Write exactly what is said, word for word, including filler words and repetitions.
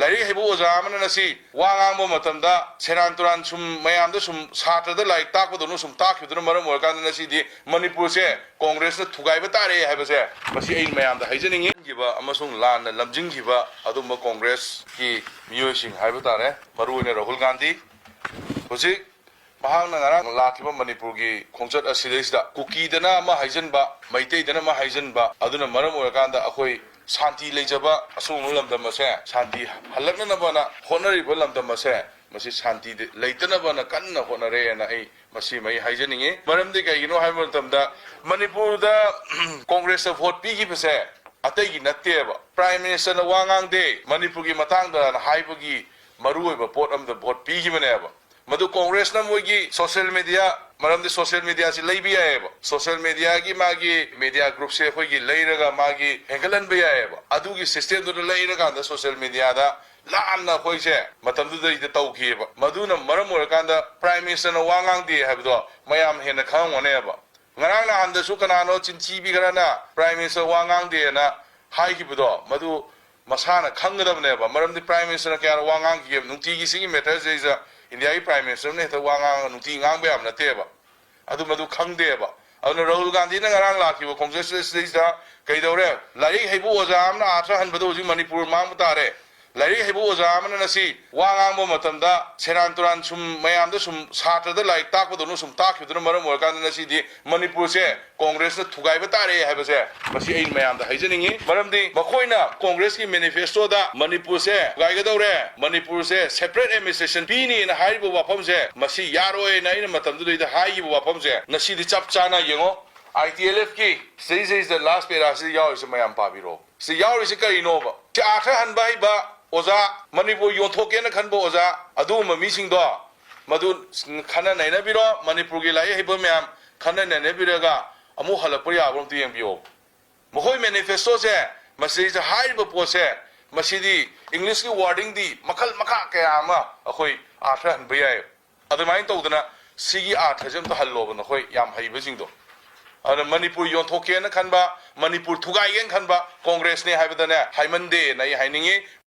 ꯂꯥꯏꯔꯤꯛ ꯍꯩꯕ ꯑꯣꯖꯥ ꯑꯃꯅ ꯉꯁꯤ ꯋꯥ ꯉꯥꯡꯕ ꯃꯇꯝꯗ ꯁꯦꯔꯥꯟ ꯇꯨꯔꯥꯟ ꯁꯨꯝ ꯃꯌꯥꯝꯗ ꯁꯨꯝ ꯁꯥꯇ꯭ꯔꯗ ꯂꯥꯏꯔꯤꯛ ꯇꯥꯛꯄꯗꯧꯅ ꯁꯨꯝ ꯇꯥꯛꯈꯤꯕꯗꯨꯅ ꯃꯔꯝ ꯑꯣꯏꯔꯀꯥꯟꯗ ꯉꯁꯤꯗꯤ ꯃꯅꯤꯄꯨꯔꯁꯦ ꯀꯣꯡꯒ꯭ꯔꯦꯁꯅ ꯊꯨꯒꯥꯏꯕ ꯇꯥꯔꯦ ꯍꯥꯏꯕꯁꯦ ꯃꯁꯤ ꯑꯩ ꯃꯌꯥꯝꯗ ꯍꯥꯏꯖꯅꯤꯡꯉꯤ꯫ ꯈꯤꯕ ꯑꯃꯁꯨꯡ ꯂꯥꯟꯅ ꯂꯝꯖꯤꯡꯈꯤꯕ ꯑꯗꯨꯝꯕ ꯀꯣꯡꯒ꯭ꯔꯦꯁꯀꯤ ꯃꯤꯑꯣꯏꯁꯤꯡ ꯍꯥꯏꯕ ꯇꯥꯔꯦ, ꯃꯔꯨꯑꯣꯏꯅ ꯔꯥꯍꯨꯜ ꯒꯥꯟꯙꯤ꯫ ꯍꯧꯖꯤꯛ ꯃꯍꯥꯛꯅ ꯉꯔꯥꯡ ꯂꯥꯛꯈꯤꯕ ꯃꯅꯤꯄꯨꯔꯒꯤ ꯈꯣꯡꯆꯠ ꯑꯁꯤꯗꯩꯁꯤꯗ ꯀꯨꯀꯤꯗꯅ ꯑꯃ ꯍꯥꯏꯖꯟꯕ, ꯃꯩꯇꯩꯗꯅ ꯑꯃ ꯍꯥꯏꯖꯟꯕ, ꯑꯗꯨꯅ ꯃꯔꯝ ꯑꯣꯏꯔꯀꯥꯟꯗ ꯑꯩꯈꯣꯏ ꯁꯥꯟꯇꯤ ꯂꯩꯖꯕ ꯑꯁꯤꯒꯨꯝꯕ ꯂꯝꯗꯝ ꯑꯁꯦ ꯁꯥꯟꯇꯤ ꯍꯜꯂꯛꯅꯅꯕꯅ ꯍꯣꯠꯅꯔꯤꯕ ꯂꯝꯗꯝ ꯑꯁꯦ ꯃꯁꯤ ꯁꯥꯟꯇꯤ ꯂꯩꯇꯅꯕꯅ ꯀꯟꯅ ꯍꯣꯠꯅꯔꯦꯅ ꯑꯩ ꯃꯁꯤꯃ ꯑꯩ ꯍꯥꯏꯖꯅꯤꯡꯉꯤ꯫ ꯃꯔꯝꯗꯤ ꯀꯩꯒꯤꯅꯣ ꯍꯥꯏꯕ ꯃꯇꯝꯗ ꯃꯅꯤꯄꯨꯔꯗ ꯀꯣꯡꯒ꯭ꯔꯦꯁꯇ ꯚꯣꯠ ꯄꯤꯈꯤꯕꯁꯦ ꯑꯇꯩꯒꯤ ꯅꯠꯇꯦꯕ꯫ ꯄ꯭ꯔꯥꯏꯝ ꯃꯤꯅꯤꯁꯇꯔꯅ ꯋꯥ ꯉꯥꯡꯗꯦ ꯃꯅꯤꯄꯨꯔꯒꯤ ꯃꯇꯥꯡꯗꯅ ꯍꯥꯏꯕꯒꯤ ꯃꯔꯨꯑꯣꯏꯕ ꯄꯣꯠ ꯑꯃꯗ ꯚꯣꯠ ꯄꯤꯈꯤꯕꯅꯦꯕ꯫ ꯃꯗꯨ ꯀꯣꯡꯒ꯭ꯔꯦꯁꯅ ꯃꯣꯏꯒꯤ ꯁꯣꯁꯤꯌꯦꯜ ꯃꯦꯗꯤꯌꯥ, ꯃꯔꯝꯗꯤ ꯁꯣꯁꯤꯌꯦꯜ ꯃꯦꯗꯤꯌꯥꯁꯤ ꯂꯩꯕ ꯌꯥꯏꯑꯕ, ꯁꯣꯁꯤꯌꯦꯜ ꯃꯦꯗꯤꯌꯥꯒꯤ ꯃꯦꯗꯤꯌꯥ ꯒ꯭ꯔꯨꯞꯁꯦ ꯑꯩꯈꯣꯏꯒꯤ ꯂꯩꯔꯒ ꯃꯥꯒꯤ ꯍꯦꯟꯒꯠꯍꯟꯕ ꯌꯥꯏꯑꯕ꯫ ꯑꯗꯨꯒꯤ ꯁꯤꯁꯇꯦꯝꯗꯨꯗ ꯂꯩꯔꯀꯥꯟꯗ ꯁꯣꯁꯤꯌꯦꯜ ꯃꯦꯗꯤꯌꯥꯗ ꯂꯥꯟꯅ ꯑꯩꯈꯣꯏꯁꯦ ꯃꯇꯝꯗꯨꯗꯩꯗ ꯇꯧꯈꯤꯑꯕ꯫ ꯃꯗꯨꯅ ꯃꯔꯝ ꯑꯣꯏꯔꯀꯥꯟꯗ ꯄ꯭ꯔꯥꯏꯝ ꯃꯤꯅꯤꯁꯇꯔꯅ ꯋꯥ ꯉꯥꯡꯗꯦ ꯍꯥꯏꯕꯗꯣ ꯃꯌꯥꯝ ꯍꯦꯟꯅ ꯈꯪꯉꯝꯒꯅꯦꯕ꯫ ꯉꯔꯥꯡ ꯅꯍꯥꯟꯗꯁꯨ ꯀꯅꯥꯅꯣ ꯆꯤꯟꯊꯤꯕꯤ ꯈꯔꯅ ꯄ꯭ꯔꯥꯏꯝ ꯃꯤꯅꯤꯁꯇꯔ ꯋꯥ ꯉꯥꯡꯗꯦꯅ ꯍꯥꯏꯈꯤꯕꯗꯣ ꯃꯗꯨ ꯃꯁꯥꯅ ꯈꯪꯒꯗꯕꯅꯦꯕ꯫ ꯃꯔꯝꯗꯤ ꯄ꯭ꯔꯥꯏꯝ ꯃꯤꯅꯤꯁꯇꯔꯅ ꯀꯌꯥꯔꯛ ꯋꯥ ꯉꯥꯡꯈꯤꯒꯦꯕ? ꯅꯨꯡꯇꯤꯒꯤ ꯁꯤꯒꯤ ꯃꯦꯇꯔꯁꯤꯗꯩꯁꯤꯗ ꯏꯟꯗꯤꯌꯥꯒꯤ ꯄ꯭ꯔꯥꯏꯝ ꯃꯤꯅꯤꯁꯇꯔ ꯑꯃꯅ ꯍꯦꯛꯇ ꯋꯥ ꯉꯥꯡꯉꯒ ꯅꯨꯡꯇꯤꯒꯤ ꯉꯥꯡꯕ ꯌꯥꯕ ꯅꯠꯇꯦꯕ꯫ ꯑꯗꯨ ꯃꯗꯨ ꯈꯪꯗꯦꯕ꯫ ꯑꯗꯨꯅ ꯔꯥꯍꯨꯜ ꯒꯥꯟꯙꯤꯅ ꯉꯔꯥꯡ ꯂꯥꯛꯈꯤꯕ ꯈꯣꯡꯆꯠꯁꯤꯗꯩꯁꯤꯗ ꯀꯩꯗꯧꯔꯦ? ꯂꯥꯏꯔꯤꯛ ꯍꯩꯕ ꯑꯣꯖꯥ ꯑꯃꯅ ꯑꯥꯔꯊ ꯍꯟꯕꯗ ꯍꯧꯖꯤꯛ ꯃꯅꯤꯄꯨꯔ ꯃꯥꯡꯕ ꯇꯥꯔꯦ꯫ ꯂꯥꯏꯔꯤꯛ ꯍꯩꯕ ꯑꯣꯖꯥ ꯑꯃꯅ ꯉꯁꯤ ꯋꯥ ꯉꯥꯡꯕ ꯃꯇꯝꯗ ꯁꯦꯔꯥꯟ ꯇꯨꯔꯥꯟ ꯁꯨꯝ ꯃꯌꯥꯝꯗ ꯁꯨꯝ ꯁꯥꯇ꯭ꯔꯗ ꯂꯥꯏꯔꯤꯛ ꯇꯥꯛꯄꯗꯧꯅ ꯁꯨꯝ ꯇꯥꯛꯈꯤꯕꯗꯨꯅ ꯃꯔꯝ ꯑꯣꯏꯔꯀꯥꯟꯗ ꯉꯁꯤꯗꯤ ꯃꯅꯤꯄꯨꯔꯁꯦ ꯀꯣꯡꯒ꯭ꯔꯦꯁꯅ ꯊꯨꯒꯥꯏꯕ ꯇꯥꯔꯦ ꯍꯥꯏꯕꯁꯦ ꯃꯁꯤ ꯑꯩ ꯃꯌꯥꯝꯗ ꯍꯥꯏꯖꯅꯤꯡꯉꯤ꯫ ꯃꯔꯝꯗꯤ ꯃꯈꯣꯏꯅ ꯀꯣꯡꯒ꯭ꯔꯦꯁꯀꯤ ꯃꯦꯅꯤꯐꯦꯁꯇꯣꯗ ꯃꯅꯤꯄꯨꯔꯁꯦ ꯊꯨꯒꯥꯏꯒꯗꯧꯔꯦ, ꯃꯅꯤꯄꯨꯔꯁꯦ ꯁꯦꯄꯔꯦꯠ ꯑꯦꯗꯃꯤꯅꯤꯁꯇ꯭ꯔꯦꯁꯟ ꯄꯤꯅꯤꯅ ꯍꯥꯏꯔꯤꯕ ꯋꯥꯐꯝꯁꯦ ꯃꯁꯤ ꯌꯥꯔꯣꯏꯅ ꯑꯩꯅ ꯃꯇꯝꯗꯨꯗꯩꯗ ꯍꯥꯏꯈꯤꯕ ꯋꯥꯐꯝꯁꯦ ꯉꯁꯤꯗꯤ ꯆꯞ ꯆꯥꯅ ꯌꯦꯡꯉꯣ꯫ ꯑꯥꯏ ꯇꯤ ꯑꯦꯜ ꯑꯦꯐꯀꯤ ꯁꯤꯗꯩꯁꯤꯗ ꯂꯥꯁ ꯄꯦꯔꯥꯁꯤꯗ ꯌꯥꯎꯔꯤꯁꯦ ꯃꯌꯥꯝ ꯄꯥꯕꯤꯔꯣ꯫ ꯁꯤ ꯌꯥꯎꯔꯤꯁꯤ ꯀꯔꯤꯅꯣꯕ? ꯁꯤ ꯑꯥꯔꯊ ꯍꯟꯕ ꯍꯩꯕ ꯑꯣꯖꯥ, ꯃꯅꯤꯄꯨꯔ ꯌꯣꯟꯊꯣꯛꯀꯦꯅ ꯈꯟꯕ ꯑꯣꯖꯥ, ꯑꯗꯨꯒꯨꯝꯕ ꯃꯤꯁꯤꯡꯗꯣ ꯃꯗꯨ ꯈꯟꯅ ꯅꯩꯅꯕꯤꯔꯣ꯫ ꯃꯅꯤꯄꯨꯔꯒꯤ ꯂꯥꯏꯔꯤꯛ ꯍꯩꯕ ꯃꯌꯥꯝ ꯈꯟꯅ ꯅꯩꯅꯕꯤꯔꯒ ꯑꯃꯨꯛ ꯍꯜꯂꯛꯄ ꯌꯥꯕ꯭ꯔꯣ ꯑꯝꯇ ꯌꯦꯡꯕꯤꯌꯣ꯫ ꯃꯈꯣꯏ ꯃꯦꯅꯤꯐꯦꯁꯇꯣꯁꯦ ꯃꯁꯤꯗꯩꯁꯤꯗ ꯍꯥꯏꯔꯤꯕ ꯄꯣꯠꯁꯦ ꯃꯁꯤꯗꯤ ꯏꯪꯂꯤꯁꯀꯤ ꯋꯥꯔꯗꯤꯡꯗꯤ ꯃꯈꯜ ꯃꯈꯥ ꯀꯌꯥ ꯑꯃ ꯑꯩꯈꯣꯏ ꯑꯥꯔꯊ ꯍꯟꯕ ꯌꯥꯏ꯫ ꯑꯗꯨꯃꯥꯏꯅ ꯇꯧꯗꯅ ꯁꯤꯒꯤ ꯑꯥꯔꯊꯁꯦ ꯑꯝꯇ ꯍꯜꯂꯣꯕ ꯅꯈꯣꯏ ꯌꯥꯝ ꯍꯩꯕꯁꯤꯡꯗꯣ꯫ ꯑꯗꯨꯅ ꯃꯅꯤꯄꯨꯔ ꯌꯣꯟꯊꯣꯛꯀꯦꯅ ꯈꯟꯕ, ꯃꯅꯤꯄꯨꯔ ꯊꯨꯒꯥꯏꯒꯦꯅ ꯈꯟꯕ ꯀꯣꯡꯒ꯭ꯔꯦꯁꯅꯦ ꯍꯥꯏꯕꯗꯅꯦ ꯍꯥꯏꯃꯟꯗꯦꯅ ꯑꯩ ꯍꯥꯏꯅꯤꯡꯉꯤ꯫